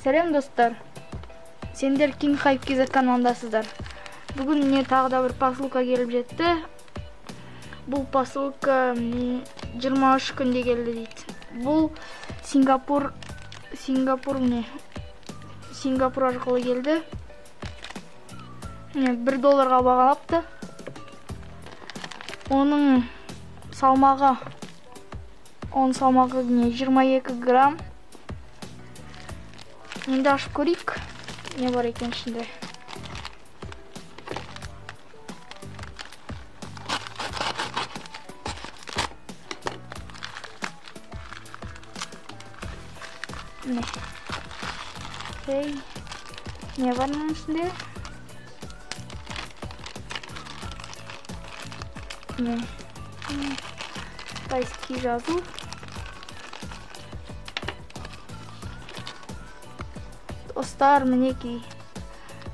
Сәлем достар. Сендер King Hype KZ каналындасыздар. Бүгін міне тағы да бір посылка келіп жетті. Бұл посылка міне 23 күнде келді дейді. Бұл Сингапур міне Сингапур арқылы келді. Міне 1 долларға бағалапты. Оның салмағы міне 22 грамм. Енді ашып көрейік, не бар екен ішінде. Міне. Эй, не бар мынаның ішінде? Міне. Қытайский жазу. Достар, мінекей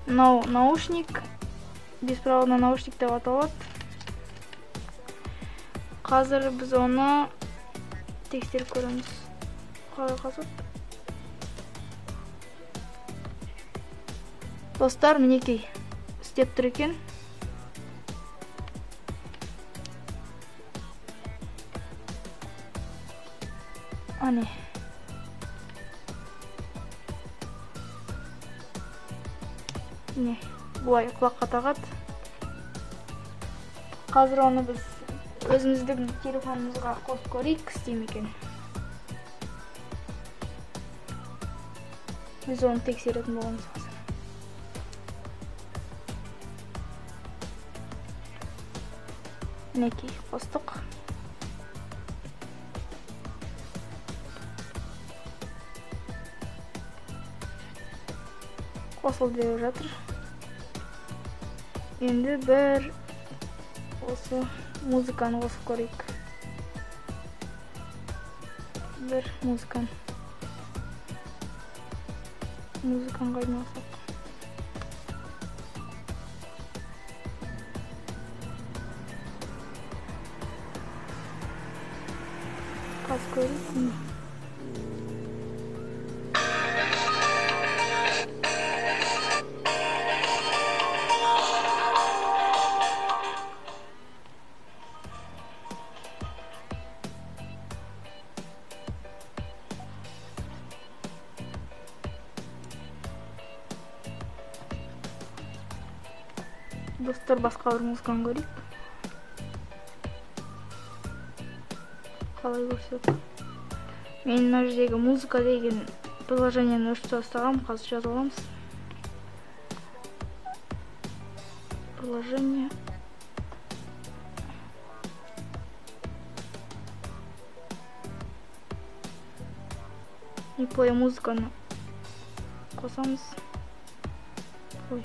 мынау наушник, беспроводной наушник деп аталады. Қазір біз оны тексеріп көреміз. Қалай қазады? Достар, мінекей істеп тұр екен. Ане. Не, бұлай құлаққа тағады. Қазір оны біз өзіміздің телефонымызға қосып көрейік, істей ме екен. Біз оны тексеретін боламыз қазір. Мінекей, қостық. Қосылды деп жатыр. Енді бір осы музыканы қосып көрейік. Бір музыканы. Музыканы қайдан алсақ? Қазір көрейік. Достар, басқа бір музыканы көрейік. Қалай көрсек? Мен мына жердегі музыка деген приложениені өшіріп тастағанмын, қазір жазып аламыз. Приложение. И плей музыканы қосамыз. Ой.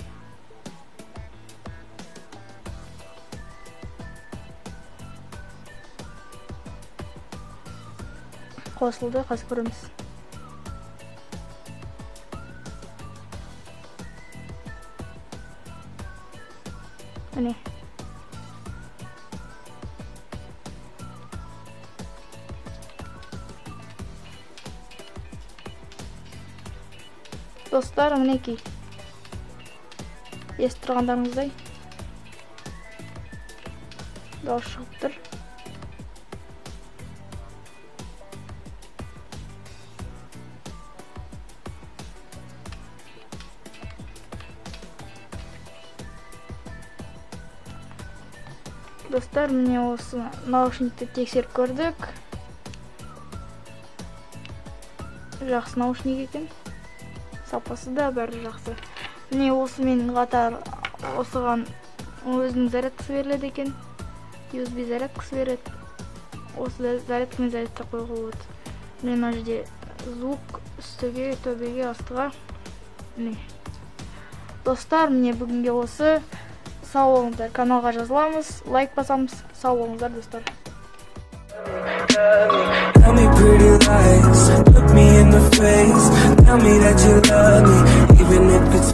Қосылды, қазір көреміз. Міне. Достар, мінекей. Естіп тұрғандарыңыздай дауыс шығып тұр. Достар, міне осы наушникті тексеріп көрдік. Жақсы наушник екен. Сапасы да бәрі жақсы. Міне осымен қатар осыған өзінің зарядкасы беріледі екен. USB зарядкасы береді. Осы зарядкамен зарядта қоюға болады. Міне мына жерде звук үстіге, төбеге, астыға. Міне. Достар, міне бүгінге осы. Сау болыңыздар, каналға жазыламыз, лайк басамыз. Сау болыңыздар, достар. Tell me pretty lies, look me in the face, tell me that you love me, even if it's